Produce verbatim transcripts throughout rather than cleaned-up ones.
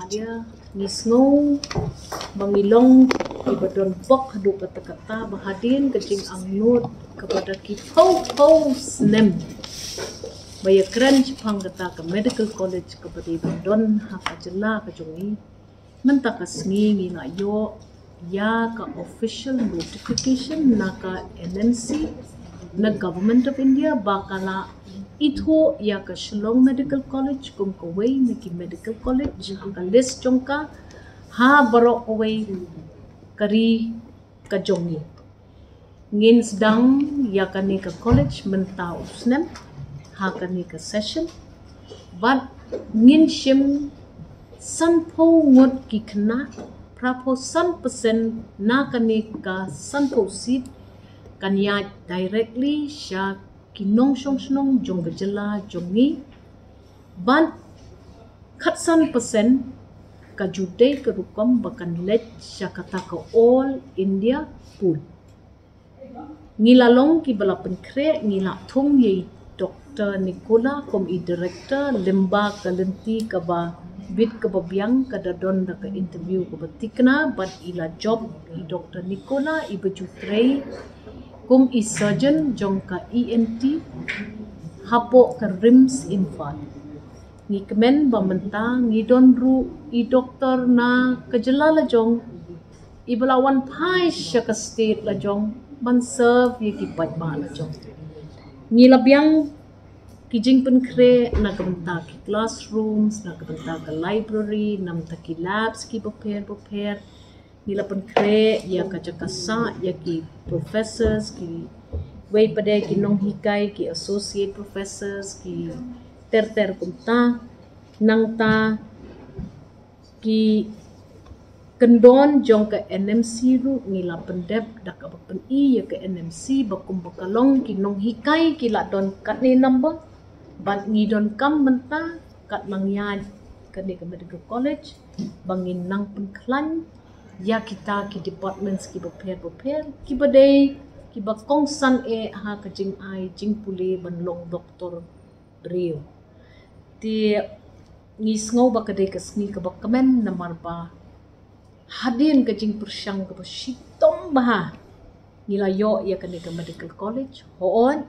Ïa, ngi sngew ba ngi long kiba don bok haduh katta katta ba hadien ka jingangnud kaba da ki phew phew snem ba ïakren shaphang kata ka medical college kaba dei ban don ha ka jylla ka jong ngi. Mynta ka sngi ngi la ïoh ïa ka official notification na ka N M C, na Government of India, ba ka la ithuh ïa ka Shillong Medical College kum kawei na ki medical college ha ka list jong ka ha baroh kawei ka ri ka jong ngi. Ngin sdang ïa kane ka college mynta u snem ha kane ka session. Bad ngin shim sanphew ngut ki khynnah, phraphew san percent na kane ka sanphew seat kan ïaid directly sha ki nongshong shnong jong ka jylla jong ngi. Bad khatsan percent ka ju dei ka rukom ba kan leit sha kata ka All India pool. Ngi la long kiba la pynkhreh, ngi la thung ïa i Doctor Nicola kum i director, lyngba ka lynti kaba bit kaba biang ka da don da ka interview kaba thikna, bad i la jop i Doctor Nicola iba ju trei kum i surgeon jong ka E N T hapoh ka RIMS Imphal. Ngi kmen ba mynta ngi don ruh i doktor na ka jylla la jong iba la wan phai sha ka state la jong ban serve ïa ki paidbah la jong. Ngi la biang ki jingpynkhreh na ka bynta ki classrooms, na ka bynta ka library, na ka bynta ki labs kiba pher ba pher. Ngi la pynkhreh ïa ka jaka sah ïa ki professors, kiwei pat de ki nonghikai, ki associate professors, ki ter ter kumta. Nangta ki kyndon jong ka N M C ruh ngi la pyndep da kaba pyni ïa ka N M C ba kumba ka long ki nonghikai ki la don katne number. Bad ngi donkam mynta kat nang ïaid kane ka medical college ba ngin nang pynkhlaiñ ïa kita ki departments kiba pher ba pher kiba dei kiba kongsan eh ha ka jingai jingpule ban long doktor briew. Te ngi sngew ba ka dei ka sngi kaba kmen namar ba hadien ka jingpyrshang kaba shitom bha ngi la ïoh ïa kane ka medical college. Hooid,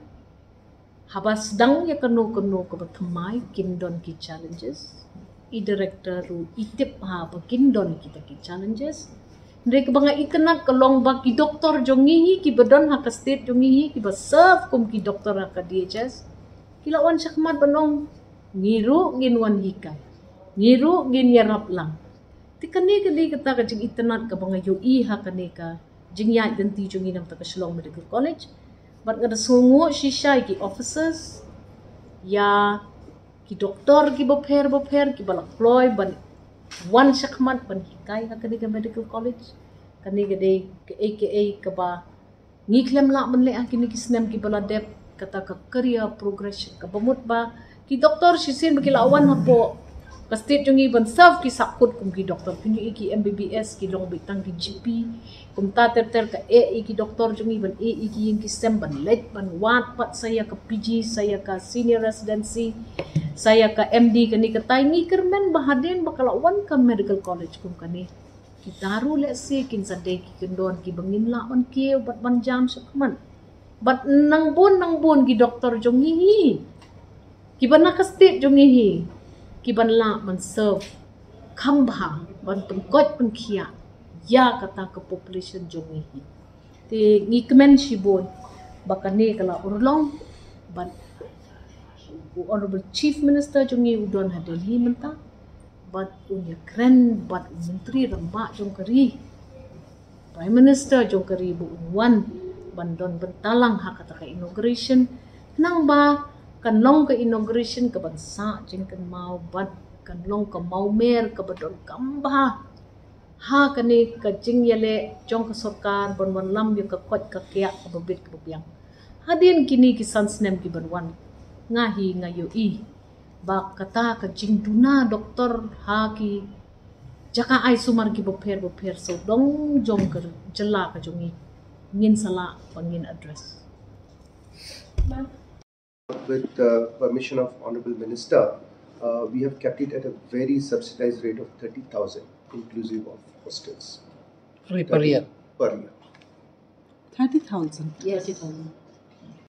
haba sdang ïa kano kano kaba thymmai kin don ki challenges. I director ruh i tip ha ba kin don kita ki challenges. Hynrei kaba nga itynnad ka long ba ki doktor jong ngi hi kiba don ha ka state jong ngi hi kiba serve kum ki doktor ha ka D H S ki la wan shakhmat ban ong ngi ruh ngin wan hikai, ngi ruh ngin ïarap lang. Te kane ka dei kata ka jingitynnad kaba nga ïohi ha kane ka jingïaid lynti jong ngi na ka bynta ka Shillong Medical College. Bad nga da sngewnguh shisha ïa ki officers, ïa ki doktor kiba pher ba pher kiba la kloi ban wan shakhmat ban hikai ha kane ka medical college. Kane ka dei kaei kaei kaba ngi khlem lah ban leh ha kine ki snem kiba la dep, kata ka career progression kaba mut ba ki doktor shisien ba ki la wan hapoh ka state jong ngi ban serve ki sahkut kum ki doktor, kin ïohi ki M B B S ki long beit tang ki G P. Kumta ter ter ka eh ïa ki doktor jong ngi ban eh ïa ki ïing ki sem ban leit ban wad pat sa ïa ka P G, sa ïa ka senior residency, sa ïa ka M D. Kane katai ngi kyrmen ba hadien ba ka la wan ka medical college kum kane, kita ruh lehse kin sa dei ki kyndon kiba ngin lah ban kiew bad ban jam shakhmat. Bad nang bun nang bun ki doktor jong ngi hi kiba na ka state jong ngi hi kiban lah ban serve kham bha ban pynkoit pynkhiah ïa kata ka population jong ngi hi. Te ngi kmen shibun ba kane ka la urlong bad u Honorable Chief Minister jong ngi u don ha Delhi mynta bad un ïakren bad u Myntri Rangbah jong ka ri, Prime Minister jong ka ri ba un wan ban don bynta lang ha kata ka inauguration. Khnang ba kan long ka inauguration kaban sah jingkynmaw bad kan long ka mawmer kaba donkam bha ha kane ka jingïaleh jong ka sorkar ban wanlam ïa ka koit ka khiah kaba bit kaba biang. Hadien kine ki san snem kiban wan, nga hi nga ïohi ba kata ka jingduna doktor ha ki jaka ai sumar kiba pher ba pher sawdong jong ka jylla ka jong ngi, ngin sa lah ba ngin address. With the permission of Honorable Minister, Uh, we have kept it at a very subsidized rate of thirty thousand, inclusive of hostels. Per year. Per year. Thirty thousand. Yes. Thirty thousand.